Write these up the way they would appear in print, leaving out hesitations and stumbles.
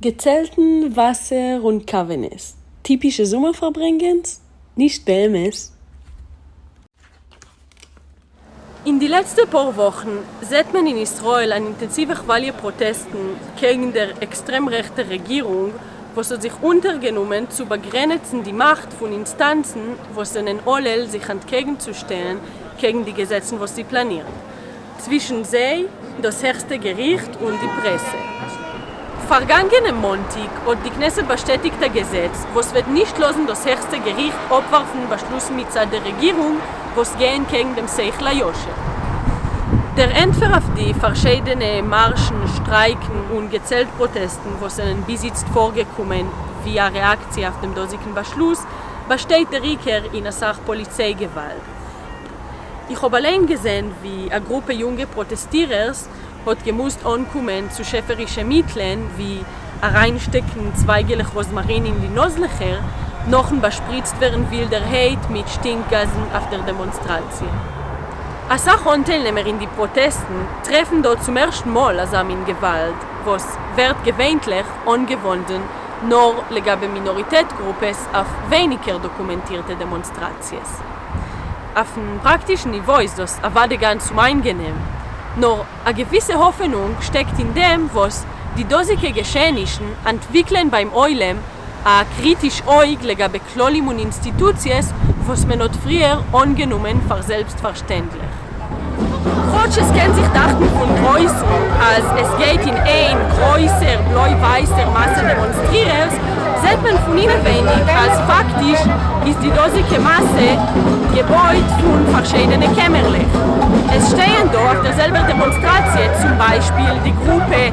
געצעלטן, וואסער און קאווענעס. טיפישע זומער פארברענגענס? נישט באמת. אין די לעצטע פאר וואכן זעט מען אין ישראל אן אינטענסיווע כוואליע פראטעסטן קעגן דער עקסטרעם רעכטער רעגירונג וואס האט זיך אונטערגענומען צו באגרענעצן די מאכט פון אינסטאנצן וואס זענען עלול זיך אנטקעגנצושטעלן קעגן די געזעצן וואס זי פלאנירט. צווישן זיי דאס העכסטע געריכט און די פרעסע. פארגאנגענעם מאנטיג האט די כנסת באשטעטיגט א געזעץ וואס וועט נישט לאזן דאס העכסטע געריכט אפווארפן באשלוסן מצד דער רעגירונג וואס גייען קעגן דעם שכל הישר. דער ענטפער אויף די פארשיידענע מארשן, שטרייקן און געצעלט פראטעסטן וואס זענען ביז איצט פארגעקומען ווי א רעאקציע אויף דעם דאזיגן באשלוס באשטייט דער עיקר אין אסאך פאליציי געוואלד. איך האב אליין געזען ווי א גרופע יונגע פראטעסטירערס האט געמוזט אנקומען צו שעפערישע מיטלען ווי אריינשטעקן צווייגעלעך ראזמארין אין די נאזלעכער נאכן באשפריצט ווערן ווילדערהייט מיט שטינק גאזן אויף דער דעמאנסטראציע. אסאך אנטיילנעמער אין די פראטעסטן טרעפן דא צום ערשטן מאל אזא מין געוואלד וואס ווערט געווענטליך אנגעוואנדן נאר לגבי מינאריטעט גרופעס אויף ווייניגער דאקומענטירטע דעמאנסטראציעס. אויפן פראקטישן ניווא איז דאס אוודאי גאנץ אומאיינגענעם, נאר א געוויסע האפענונג שטעקט אין דעם וואס די דאזיגע געשעענישן אנטוויקלען ביים עולם א קריטיש אויג לגבי כללים און אינסטיטוציעס וואס מען האט פריער אנגענומען פאר זעלבסטפארשטענדליך. כאטש עס קען זיך דאכטן פון דרויסן אז עס גייט אין איין גרויסער בלוי-ווייסער מאסע דעמאנסטרירערס, זעט מען פון אינעווייניג אז פאקטיש איז די דאזיגע מאסע געבויט פון פארשיידענע קעמערלעך. עס שטייען דא אויף דער זעלבער דעמאנסטראציע צום ביישפיל די גרופע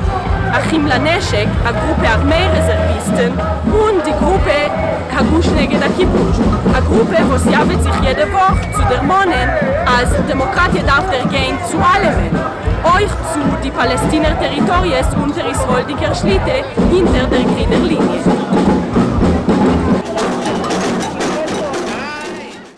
אחים לנשק, א גרופע ארמיי רעזערוויסטן, און די גרופע הגוש נגד הכיבוש, א גרופע וואס יאוועט זיך יעדע וואך צו דערמאנען אז דעמאקראטיע דארף דערגיין צו אלעמען, אויך צו די פאלעסטינער טעריטאריעס אונטער ישראל'דיגער שליטה הינטער.